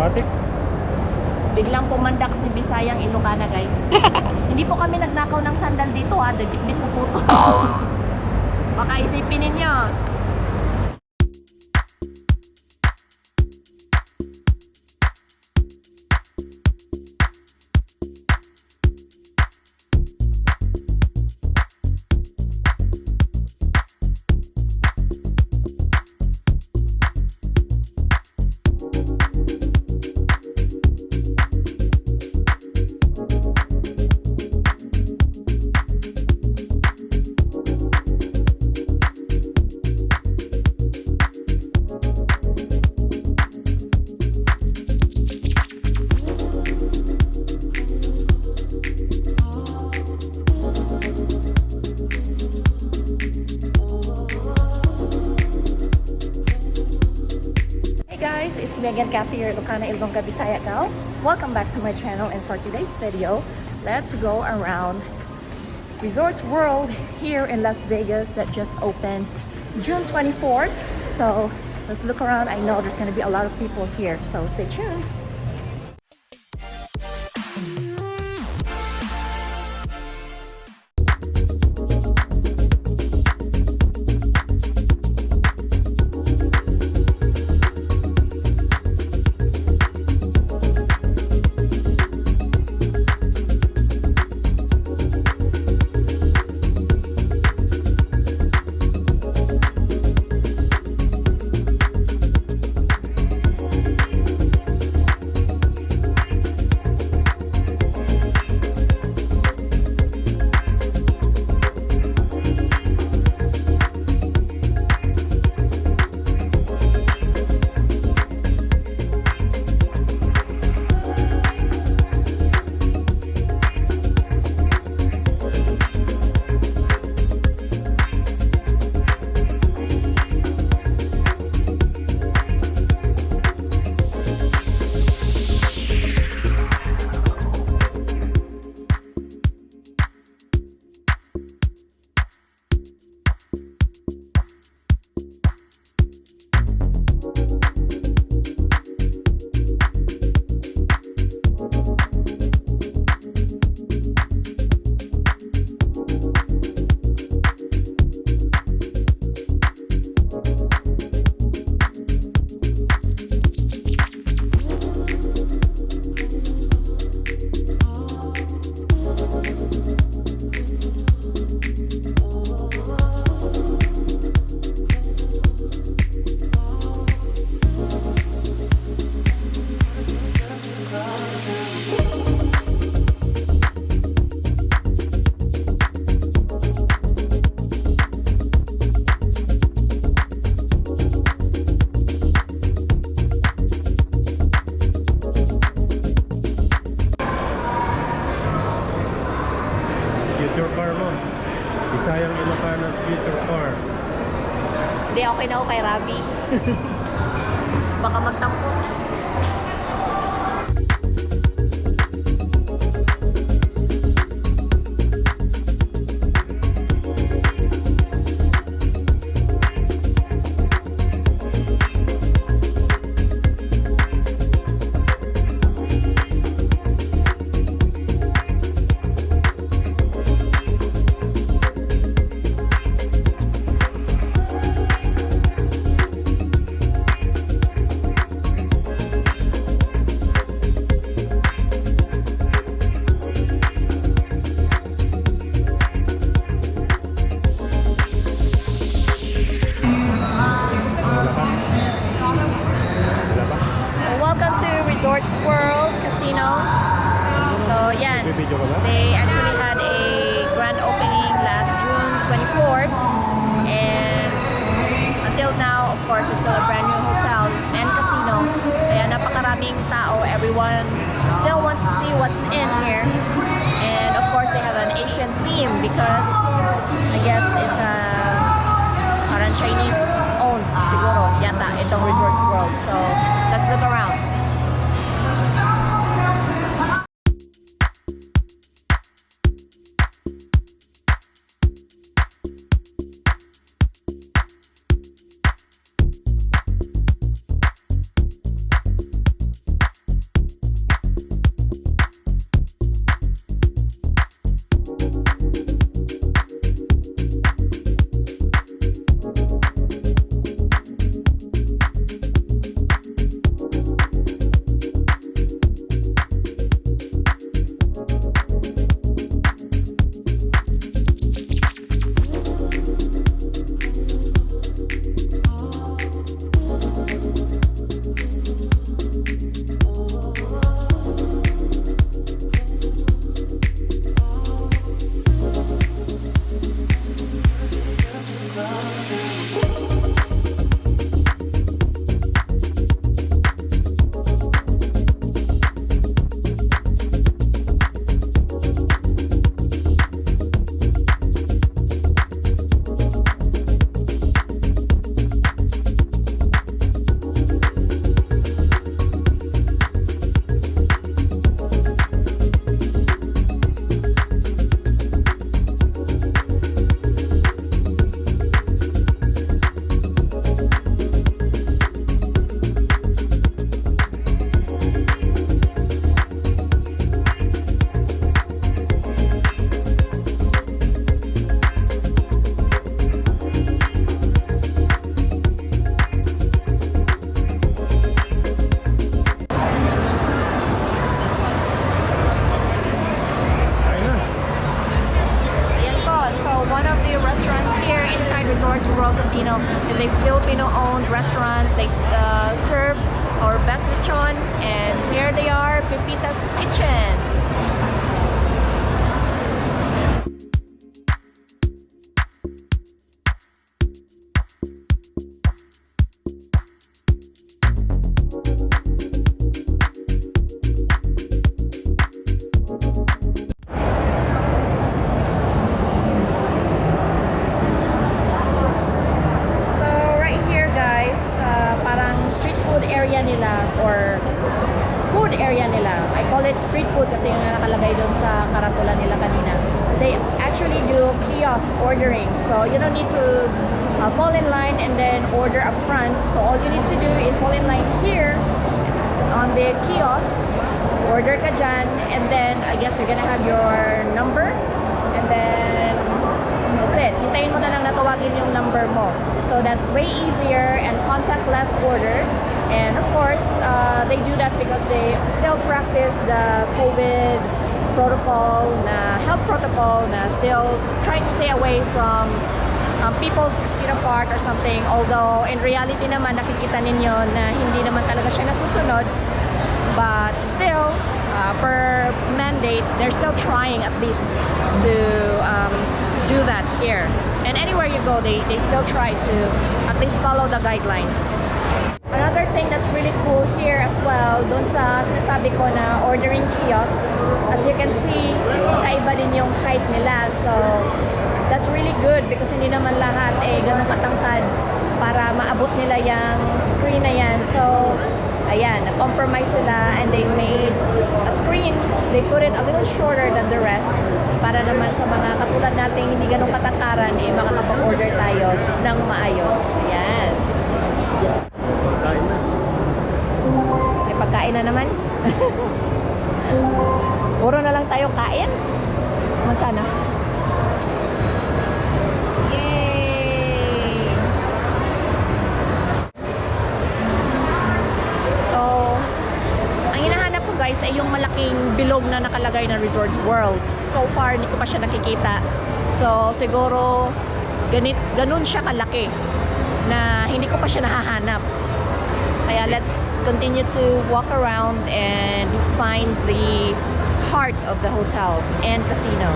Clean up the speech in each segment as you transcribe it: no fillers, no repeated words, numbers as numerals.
traffic. Biglang pumandak si Bisayang Ilocana, guys. Hindi po kami nagnakaw ng sandal dito, ha. Bitbit ko po to. Baka isipin ninyo. It's me again, Kathy, your Ilocana Ilongga Bisaya gal. Welcome back to my channel, and for today's video, let's go around Resorts World here in Las Vegas that just opened June 24th. So let's look around. I know there's going to be a lot of people here, so stay tuned. Future car mo. Bisayang Ilocana's future car. Hindi, okay na ako kay Rabi. Baka magtampo. Resorts World Casino. So yan, they actually had a grand opening last June 24th, and until now, of course, it's still a brand new hotel and casino. Kaya napakaraming tao. Everyone still wants to see what's in here, and of course they have an Asian theme because I guess it's a parang Chinese owned siguro yata itong Resorts World. So let's look around. is a Filipino-owned restaurant. They serve our best lechon, and here they are, Pepita's Kitchen. Area nila or food area nila. I call it street food kasi yung nakalagay doon sa karatula nila kanina. They actually do kiosk ordering. So you don't need to fall in line and then order up front. So all you need to do is fall in line here on the kiosk, order ka dyan, and then I guess you're gonna have your number, and then that's it. Hintayin mo na lang na tawagin yung number mo. So that's way easier and contactless order. And of course, they do that because they still practice the COVID protocol, na health protocol, na still trying to stay away from people 6 feet apart or something. Although in reality naman, nakikita ninyo na hindi naman talaga siya nasusunod. But still, per mandate, they're still trying at least to do that here. And anywhere you go, they still try to at least follow the guidelines. Another thing that's really cool here as well, dun sa sinasabi ko na ordering kiosk, as you can see, kaiba din yung height nila. So, that's really good because hindi naman lahat ganun katangkad para maabot nila yung screen na yan. So, ayan, nag-compromise sila and they made a screen. They put it a little shorter than the rest para naman sa mga katulad nating hindi ganun katangkaran, makakapag-order tayo ng maayos. Ayan. May pagkain na naman. Puro na lang tayo kain. Magkano? Yay! So, ang hinahanap ko guys ay yung malaking bilog na nakalagay na Resorts World. So far, hindi ko pa siya nakikita. So, siguro ganun siya kalaki na hindi ko pa siya nahahanap. Kaya let's continue to walk around and find the heart of the hotel and casino.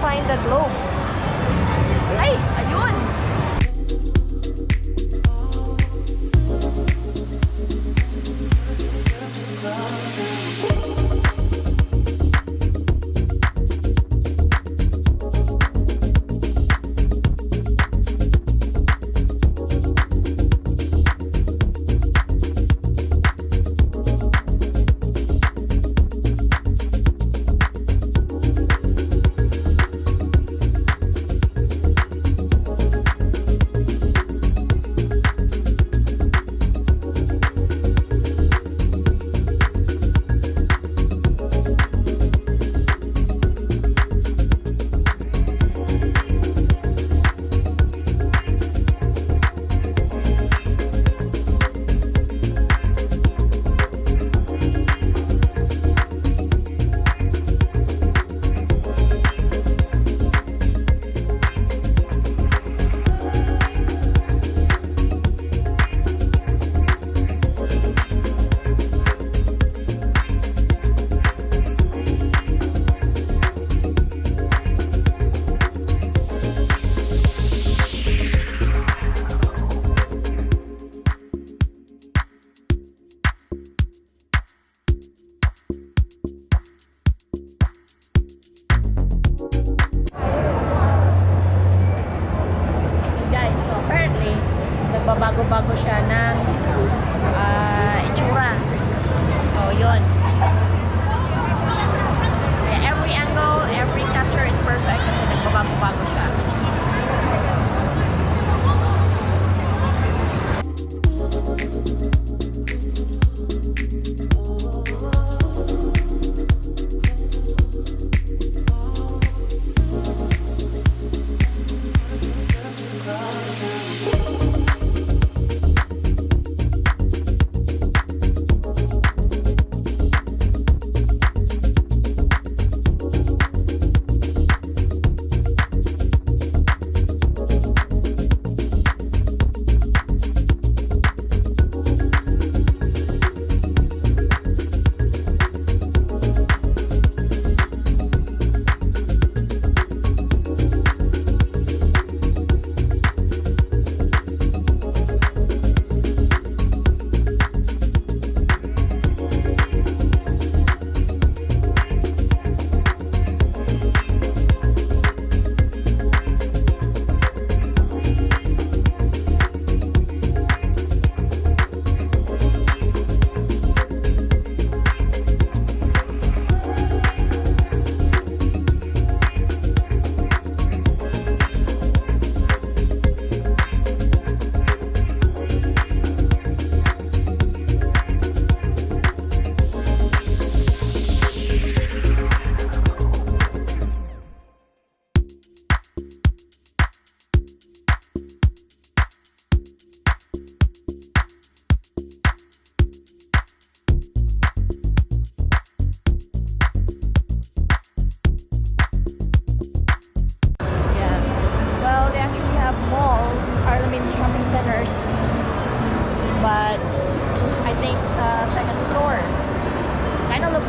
Find the globe. Ay, ayun.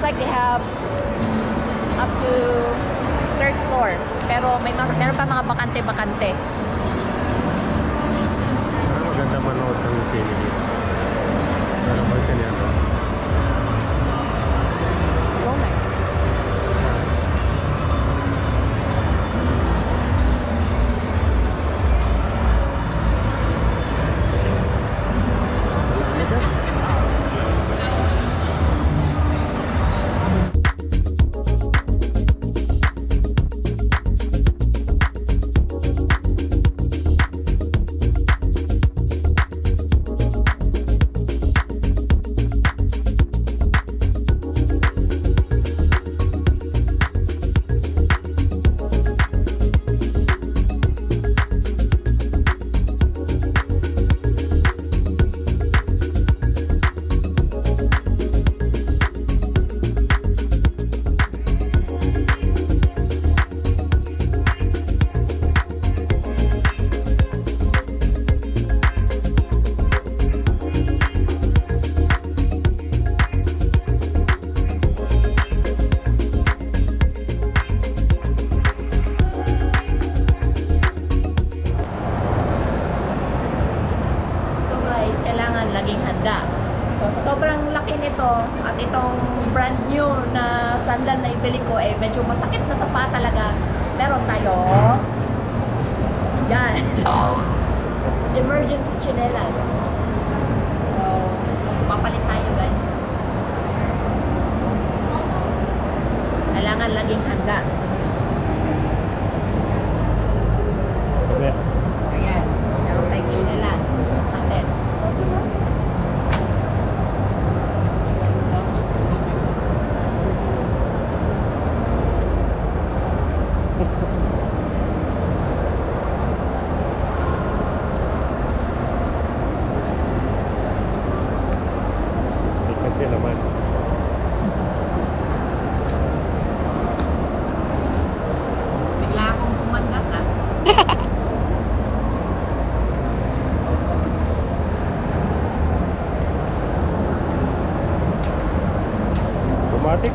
like they have up to third floor. Pero meron pa mga bakante-bakante. Maganda manood ng sine dito. Ano ba siya niyan? Rolex. Laging handa. So, sa sobrang laki nito at itong brand new na sandal na ibili ko, medyo masakit na sa paa talaga. Meron tayo yan. Emergency chinelas. So, papalit tayo, guys. Kailangan laging handa. Ayan. Meron tayong chinelas. Atin. Kasi naman. Bigla akong pumandas ah. Automatic?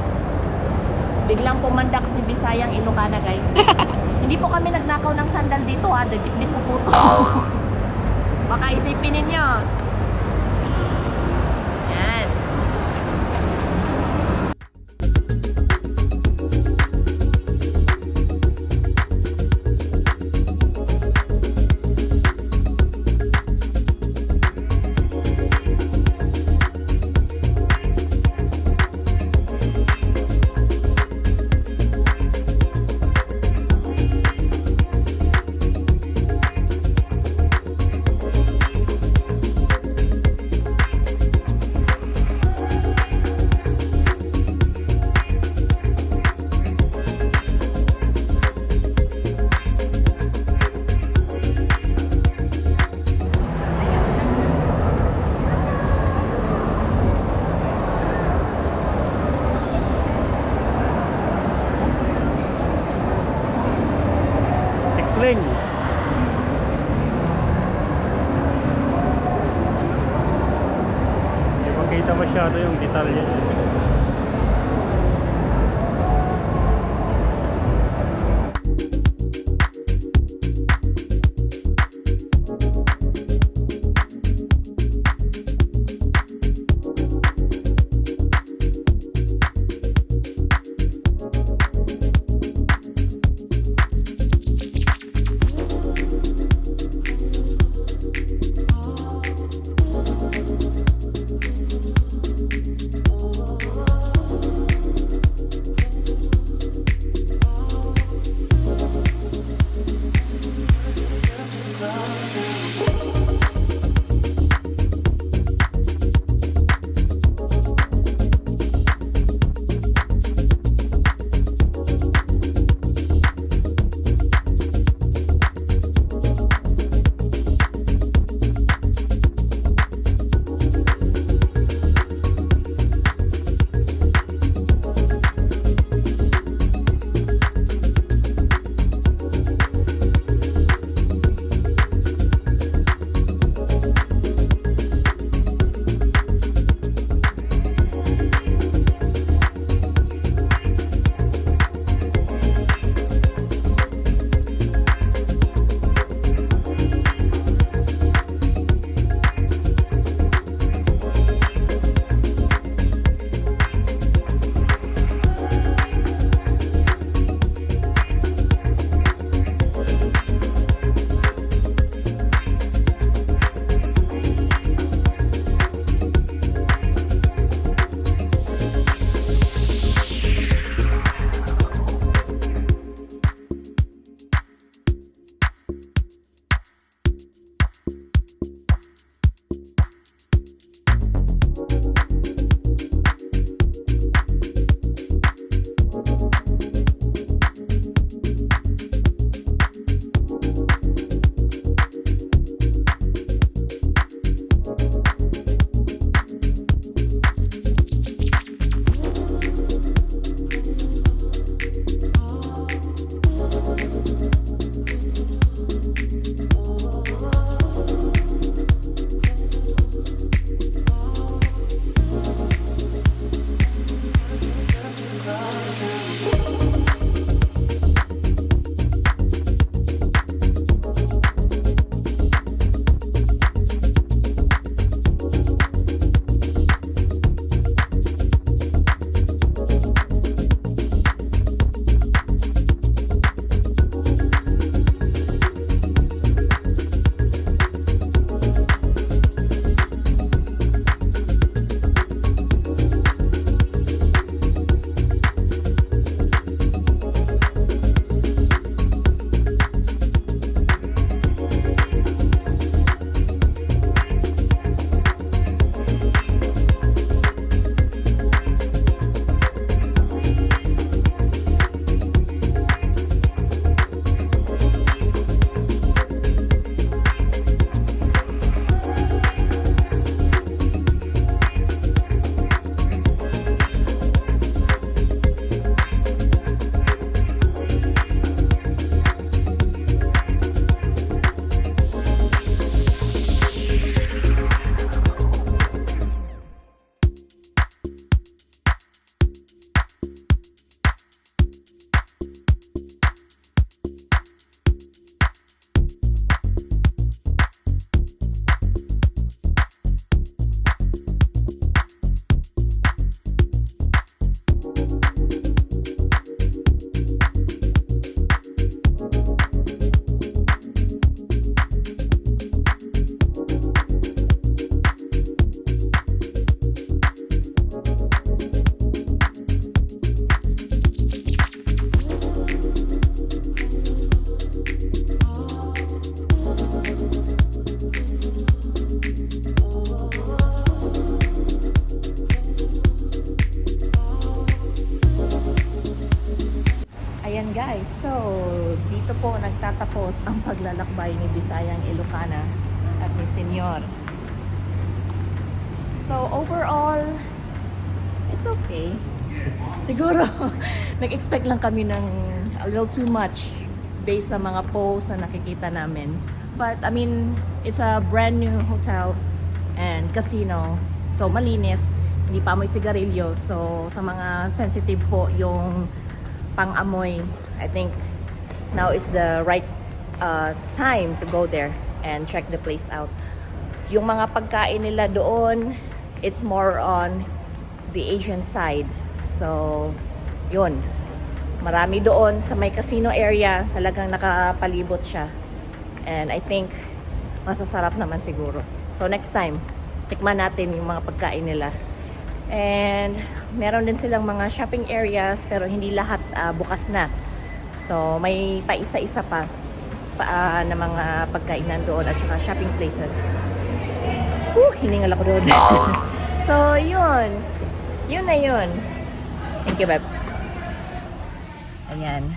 Biglang pumandak si Bisayang Ilocana, guys. Hindi po kami nagnakaw ng sandal dito ah. Dagdit ko po to. Baka isipin ninyo. Yan. Tikling. Hindi makita masyado yung detalye. Ayan guys, so dito po nagtatapos ang paglalakbay ni Bisayang Ilocana at ni Senyor. So overall, it's okay. Siguro, nag-expect lang kami ng a little too much based sa mga posts na nakikita namin. But I mean, it's a brand new hotel and casino. So malinis, hindi pa amoy sigarilyo. So sa mga sensitive po yung pang-amoy, I think now is the right time to go there and check the place out. Yung mga pagkain nila doon, it's more on the Asian side. So, yun. Marami doon sa may casino area, talagang nakapalibot siya. And I think masasarap naman siguro. So next time, tikman natin yung mga pagkain nila. And meron din silang mga shopping areas pero hindi lahat bukas na. So may paisa-isa pa na mga pagkainan doon at saka shopping places. Hiningal ako doon. So yun. Yun na yun. Thank you, babe. Ayan.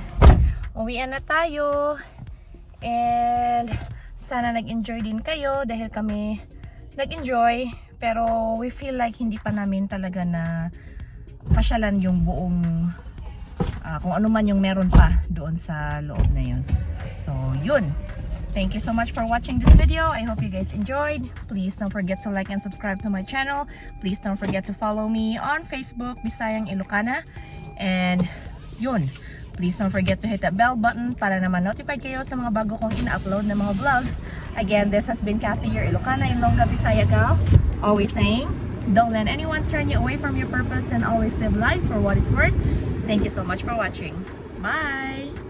Uwian na tayo. And sana nag-enjoy din kayo dahil kami nag-enjoy. Pero we feel like hindi pa namin talaga na pasyalan yung buong kung ano man yung meron pa doon sa loob na yun. So, yun. Thank you so much for watching this video. I hope you guys enjoyed. Please don't forget to like and subscribe to my channel. Please don't forget to follow me on Facebook, Bisayang Ilocana. And, yun. Please don't forget to hit that bell button para naman notified kayo sa mga bago kong ina-upload na mga vlogs. Again, this has been Kathy, your Ilocana Ilongga Bisaya gal. Always saying, don't let anyone turn you away from your purpose and always live life for what it's worth. Thank you so much for watching. Bye!